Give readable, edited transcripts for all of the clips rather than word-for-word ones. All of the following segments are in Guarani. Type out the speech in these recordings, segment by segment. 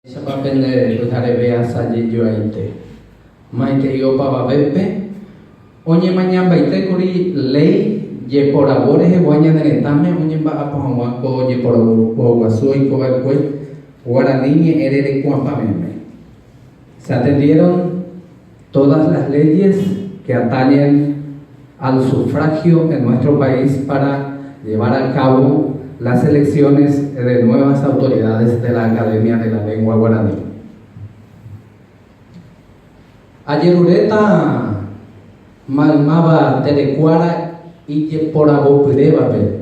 Mba'éichapa pende pyhareve asaje joaite? Maitei opavavépe, oñemañambaitékuri léi jeporavo rehegua ñane retãme oñemba'apo hag̃ua ko jeporavo guasu oikova'ekue Guarani ñe'ẽ rerekuapavẽme. Se atendieron todas las leyes que atañen al sufragio en nuestro país para llevar a cabo las elecciones de nuevas autoridades de la Academia de la Lengua Guaraní. Ajeruréta maymáva terekuára ijeporavopyrévape,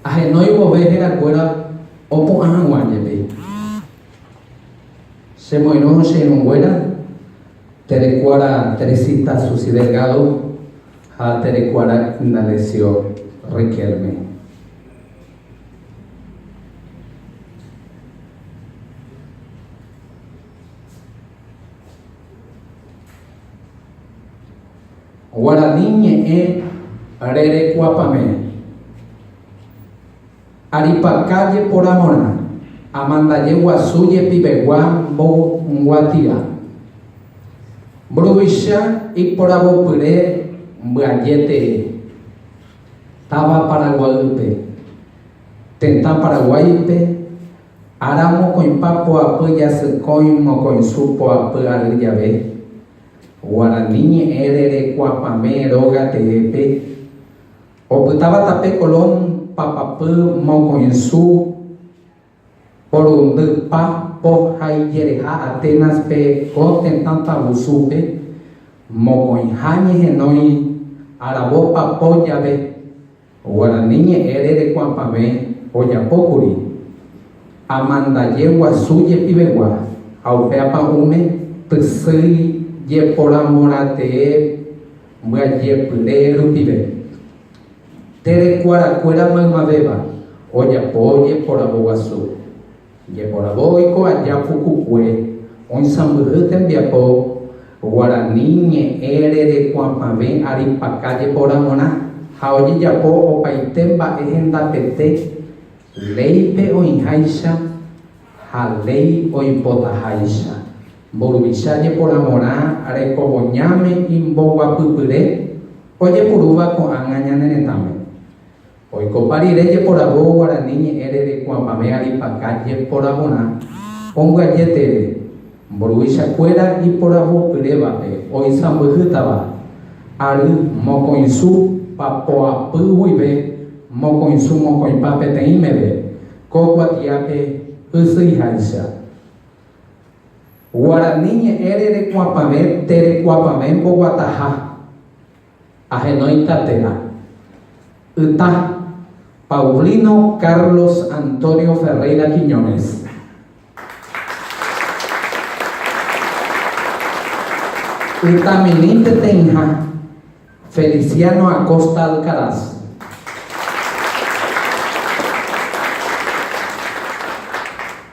ahenói vove herakuéra opu'ã hag̃ua jepi. Chemoirũ che irũnguéra, Terekuára Teresita Susi Delgado ha Terekuára Indalecio Riquelme. Guarani ñe'ẽ rerekuapavẽ. Aripaka jeporamorã, amandaje guasu jepivegua mboguatia. Mburuvicha iporavopyre mbyaje tee. Táva Paraguaýpe. Tetã Paraguáipe, ára mokõipa poapy jasykõi mokõisu poapy ary jave, Guarani ñe'ẽ rerekuapavẽ róga teépe, Opytáva tape Colón papapy mokõisu porundypa po ha ijereha Atenas-pe ko tetã tavusúpe, mokõiha ñehenói aravo papo jave, Guarani ñe'ẽ rerekuapavẽ ojapókuri amandaje guasu jepivegua ha upe apa'ũme tysýi jeporamoratee Mbyajepyre rupive. Terekuarakuéra maymavéva ojapo jeporavo guasu. Jeporavo oiko aja pukukue oisãmbyhy tembiapo Guarani ñe'ẽ rerekuapavẽ aripaka jeporamorã ha ojejapo opaite mba'e hendapete léipe oĩháicha ha léi oipotaháicha. Mburuvicha jeporamorã rekovoñáme imboguapypyre ojepurúva ko'ág̃a ñane retãme. Oikopa rire jeporavo guarani ñe'ẽ rerekuapavẽ aripaka jeporavorã ombyajetere mburuvichakuéra iporavopyrévape oisãmbyhýtava ary mokõisu papoapy guive mokõisu mokõipa peteĩ meve ko kuatiápe hysyiháicha. Guarani ñe'ẽ rerekuapavẽ terekuapavẽ mboguataha, ahenóita térã. Yta, Paulino Carlos Antonio Ferreira Quiñónez. Ytamirĩ peteĩha, Feliciano Acosta Alcaraz.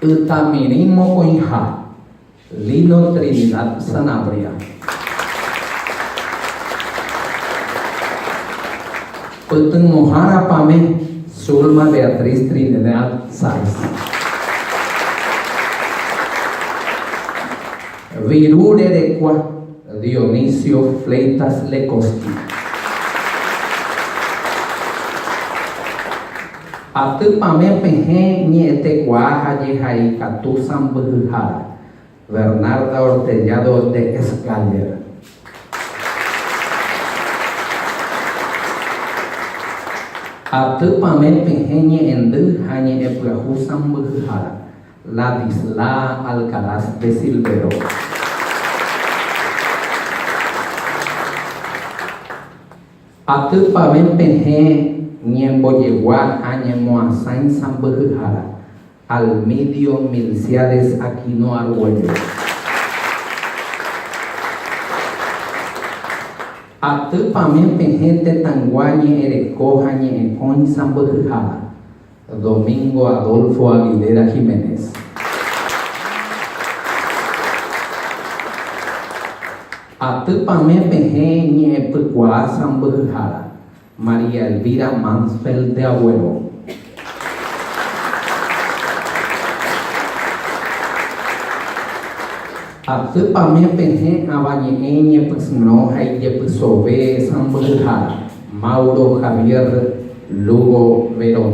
Ytamirĩ mokõiha, Lino Trinidad Sanabria. Pytyvõhára pavẽ, Zulma Beatriz Trinidad Sáez. Viru rerekua. Dionisio Fleitas Lecoski. Aty pavẽ pehẽ ñe'ẽtekuaa ha jehaikatu sãmbyhyhára, Bernarda Ortellado de Escaller. Aty pavẽ pehẽ ñe'ẽndy ha ñe'ẽpyahu sãmbyhyhára, Ladislaa Alcaraz de Silvero. Aty pavẽ pehẽ ñembojegua ha ñemoasãi sãmbyhyhára, Almidio Milciades Aquino Arguello. Aty pavẽ pehẽ tetãygua ñe'ẽreko ha ñe'ẽkõi sãmbyhyhára, Domingo Adolfo Aguilera Giménez. Aty pavẽ pehẽ ñe'ẽpykuaa sãmbyhyhára, María Elvira Mansfeld de Agũero. Aty Pamẽ Pehẽ Avañe'ẽ Ñepysyrõ ha Ijepysove Sãmbyhyhára, Mauro Javier Lugo Verón.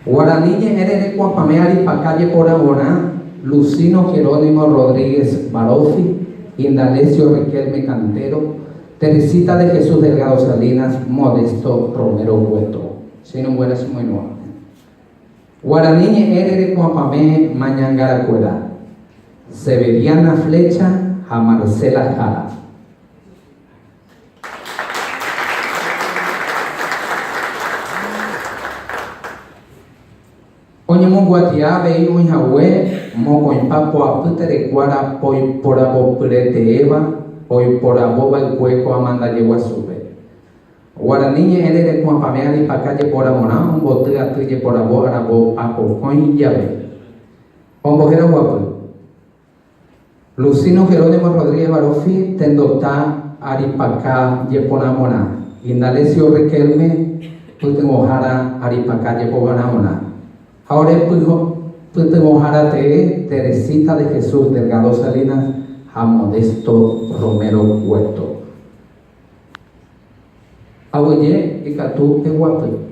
Guarani Ñe'ẽ Rerekuapavẽ Aripaka Jeporavorã, Lucino Jerónimo Rodríguez Baroffi, Indalecio Riquelme Cantero, Teresita de Jesús Delgado Salinas, Modesto Romero Cueto. Che irũnguéra chemoirũva. Guarani Ñe'ẽ Rerekuapavẽ Mañangarakuéra, Severiana Flecha ha Marcela Jara. Oñemonguatia avei oĩhague mokõipa poapy terekuára poiporavopyreteéva oiporavova'ekue ko amandaje guasúpe. Guarani ñe'ẽ rerekuapavẽ aripaka jeporavorã omboty aty jeporavo aravo apokõi jave. Ombohéra guapy. Lucino Jerónimo Rodríguez Baroffi, tendota Aripaka jeporãvorã, Indalecio Riquelme, pytyvõhára Aripaka jepovarãvorã, ha ore pytyvõhára tee Teresita de Jesús Delgado Salinas ha Modesto Romero Cueto. Aguyje ikatu peguapy.